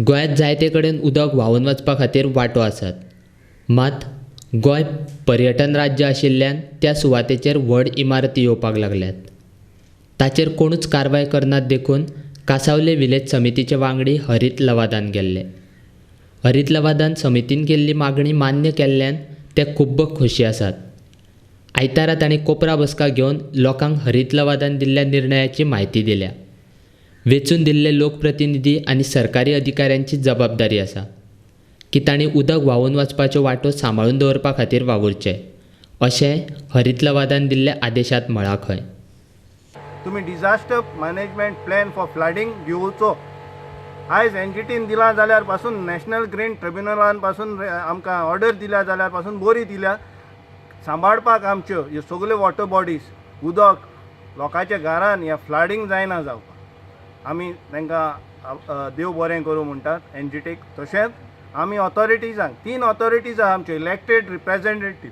गोंयांत जायते कडेन उदक व्हांवून वचपा खातीर वांटो आसात. मात गोंय पर्यटन राज्य आशिल्ल्यान त्या सुवातेचेर व्हड इमारती येवपाक लागल्यात. ताचेर कोणूच कारवाय करनात देखून कांसावले विलेज समितीचे वांगडी हरीत लवादान गेल्ले. हरीत लवादान समितीन केल्ली मागणी मान्य केल्ल्यान ते खूब्ब खोशी आसात. आयतारा तांणी कोपरा बसका घेवन लोकांक हरीत लवादान दिल्ल्या निर्णयाची म्हायती दिल्या. वेंचून दिल्ले लोकप्रतिनिधी आनी सरकारी अधिकाऱ्यांची जबाबदारी आसा की तांणी उदक व्हांवून वचपाच्यो वाटो सांबाळून दवरपा खातीर वावुरचें, अशें हरीत लवादान दिल्ल्या आदेशांत म्हळां खंय. तुमी disaster management plan for flooding घेवचो. आयज एनजीटीन दिला जाल्यार पासून, नॅशनल ग्रीन ट्रिब्युनलान पासून आमकां ऑर्डर दिल्या जाल्यार पासून बरी दिल्या सांबाळपाक आमच्यो ह्यो सगल्यो वॉटर बॉडीज. उदक लोकांच्या घरान ह्या फ्लडींग जायना जावपाक आमी तांकां देव बरें करूं म्हणटात एनजीटीक. तशेंच आमी ऑथॉरिटीजांक, तीन ऑथॉरिटीज आहा आमच्यो इलेक्टेड रिप्रेजेंटेटीव,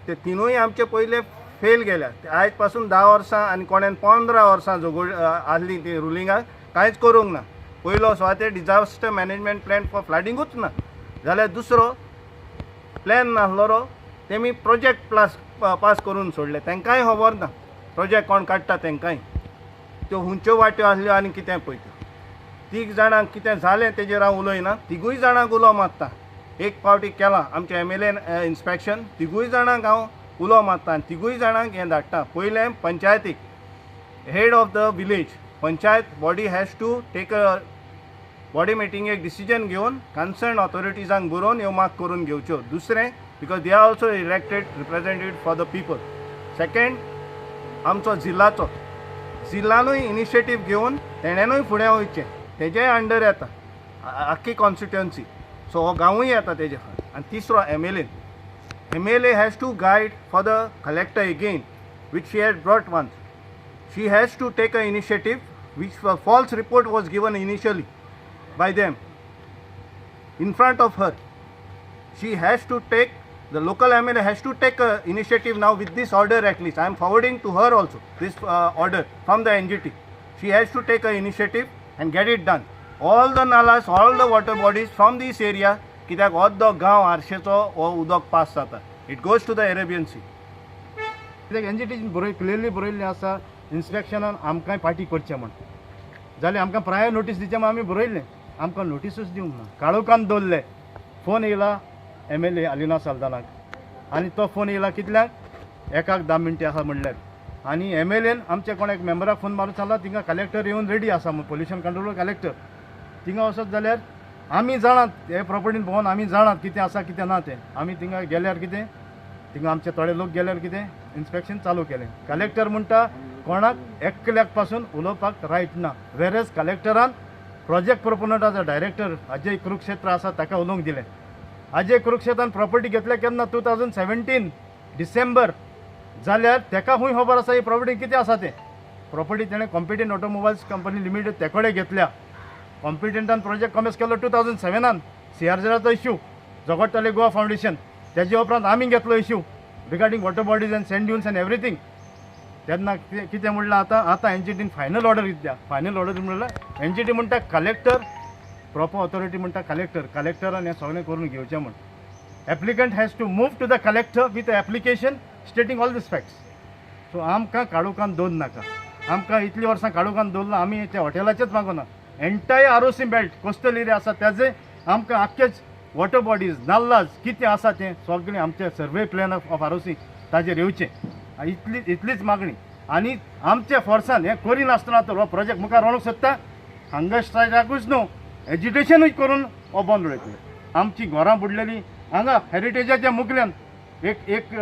ते तिनूय आमचे पयले फेल गेल्या. आयज पासून 10 वर्सां आनी कोणेन 15 वर्सां झगड आसली ती रुलिंगाक, कांयच करूंक ना. पयलो सुवातेर डिजास्टर मॅनेजमेंट प्लॅन फॉर फ्लडिंगूच ना जाल्यार दुसरो प्लॅन नासलो, तेमी प्रोजेक्ट प्लास पास करून सोडले. तांकांय खबर ना प्रोजेक्ट कोण काडटा, तांकांय त्यो हुंच्यो वाट्यो आसल्यो आनी कितें पळय त्यो. तीग जाणांक कितें जालें तेजेर हांव उलयना, तिगूय जाणांक उलो मारता. एक फावटी केलां आमच्या एमएलएन इन्स्पेक्शन, तिगूय जाणांक हांव उलो मारता आनी तिगूय जाणांक हें धाडटा. पयलें पंचायतीक, head of the village panchayat body has to take a body मिटींगेक decision घेवन कन्सर्न ऑथॉरिटीजांक बरोवन ह्यो मार्क करून घेवच्यो. दुसरें, because they are also elected representative for the people. Second, आमचो जिल्लाचो, जिल्लानूय इनिशिएटीव घेवन तेणेनूय फुडें वयचें. तेजेय अंडर येता आख्खी कॉन्स्टिट्युएन्सी, सो हो गांवूय येता तेजे खातीर. आनी तिसरो MLA, MLA has to guide for the collector again, which she had brought once. She has to take a initiative, which false report was given initially by them in front of her. She has to take, the local MLA has to take a initiative now with this order at least. I am forwarding to her also this order from the NGT. She has to take a initiative and get it done. All the nalas, all the water bodies from this area, कित्याक अर्दो गांव आरशेचो हो उदक pass जाता. It goes to the Arabian Sea. कित्याक NGT बरय clearly बरयल्लें आसा, इन्स्पेक्शनान आमकांय पार्टी करचें म्हण. जाल्यार आमकां प्रायर नोटीस दिचें म्हण आमी बरयल्लें, आमकां नोटिसूच दिवंक ना. काळोखान दवरले. फोन येयला एमएलए आलिना साल्दानाक आनी तो फोन येयला कितल्यांक, 1:10 आसा म्हणल्यार. आनी एमएलएन आमच्या कोण एक मेंबराक फोन मारून सांगला, थिंगा कलेक्टर येवन रेडी आसा म्हूण, पोल्युशन कंट्रोल कलेक्टर. थिंगा वचत जाल्यार आमी जाणात, हे प्रॉपर्टीन भोंवन आमी जाणात कितें आसा कितें ना तें. आमी थिंगा गेल्यार कितें, थिंगा आमचे थोडे लोक गेल्यार कितें, इन्स्पेक्शन चालू केलें. कलेक्टर म्हणटा कोणाक एकल्याक पासून उलोवपाक रायट ना. वेरेज कलेक्टरान प्रोजेक्ट प्रोपोनंटाचो डायरेक्टर अजय कुरुक्षेत्र आसा ताका उलोवंक दिलें. अजय कुरुक्षेत्रान प्रॉपर्टी घेतल्या केन्ना, 2017 डिसेंबर. जाल्यार ताका खूंय खबर आसा ही प्रॉपर्टी कितें आसा तें. प्रॉपर्टी तेणें कॉम्पिटंट ऑटोमोबायल्स कंपनी लिमिटेड ते कडेन घेतल्या. कॉम्पिटंटान प्रोजेक्ट कॉमेस केलो 2007, सीआरझेडाचो इश्यू झगडटाले गोवा फावंडेशन. तेजे उपरांत आमी घेतलो issue regarding water bodies and sand dunes and everything. तेन्ना कितें म्हणलां, आतां आतां एनजीटीन फायनल ऑर्डर दिल्या. फायनल ऑर्डर म्हणल्यार एनजीटी म्हणटा कलेक्टर, प्रॉपर ऑथॉरिटी म्हणटा कलेक्टर, कलेक्टरान हें सगळें करून घेवचें म्हण. Applicant has to move to the collector with application stating all these facts. So आमकां काळोखान दवर नाका. आमकां इतलीं वर्सां काळोखान दवरलां. आमी त्या हॉटेलाचेच मागोना, entire Arossim belt coastal area आसा तेजे आमकां आख्खेच वॉटर बॉडीज, नाल्लाज कितें आसा तें सगळें आमचें सर्वे प्लॅन ऑफ आरोसी ताजेर येवचें. इतली इतलीच मागणी. आनी आमच्या फोर्सान हें करिनासतना तर हो प्रोजेक्ट मुखार व्हरूंक सोदता, हंगर स्ट्रायकाकूच न्हू, एज्युटेशनूय करून हो बंद उडयतले. आमची घरां बुडलेली हांगा हेरिटेजाच्या मुखल्यान, एक एक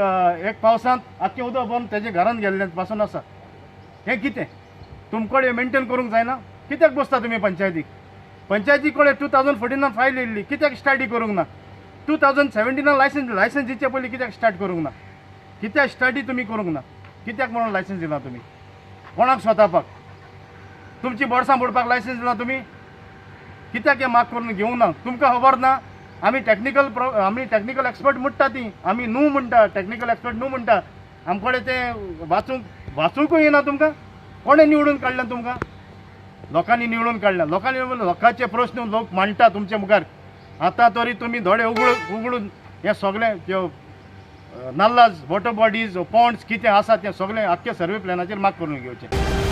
एक पावसांत आख्खें उदक भरून तेजे घरांत गेल्लें पासून आसा. हें कितें तुमकडे मेंटेन करूंक जायना? कित्याक बसता तुमी पंचायतीक? पंचायती कडेन 2014 फायल येयल्ली, कित्याक स्टडी करूंक ना? 2017 लायसन्स, लायसन्स दिवचे पयलीं कित्याक स्टार्ट करूंक ना? कित्याक स्टडी तुमी करूंक ना? कित्याक म्हणून लायसन्स दिलां तुमी? कोणाक स्वतापाक तुमची बोर्सां बुडपाक लायसन्स दिलां तुमी? कित्याक हें माग करून घेवंक ना? तुमकां खबर ना आमी टॅक्निकल एक्सपर्ट म्हणटा ती, आमी न्हू म्हणटा, टॅक्निकल एक्सपर्ट न्हू म्हणटा. आमकडे तें वाचूंक वाचूंकूय येना तुमकां. कोणें निवडून काडलें तुमकां? लोकांनी निवडून काडल्या, लोकांनी निवडून लोकांचे प्रस्न लोक मांडटा तुमचे मुखार. आतां तरी तुमी दोळे उगडून हें सगळें त्यो नल्लाज, वॉटर बॉडीज, पॉन्ड्स कितें आसा तें सगळें आख्खे सर्वे प्लॅनाचेर मार्क करून घेवचें.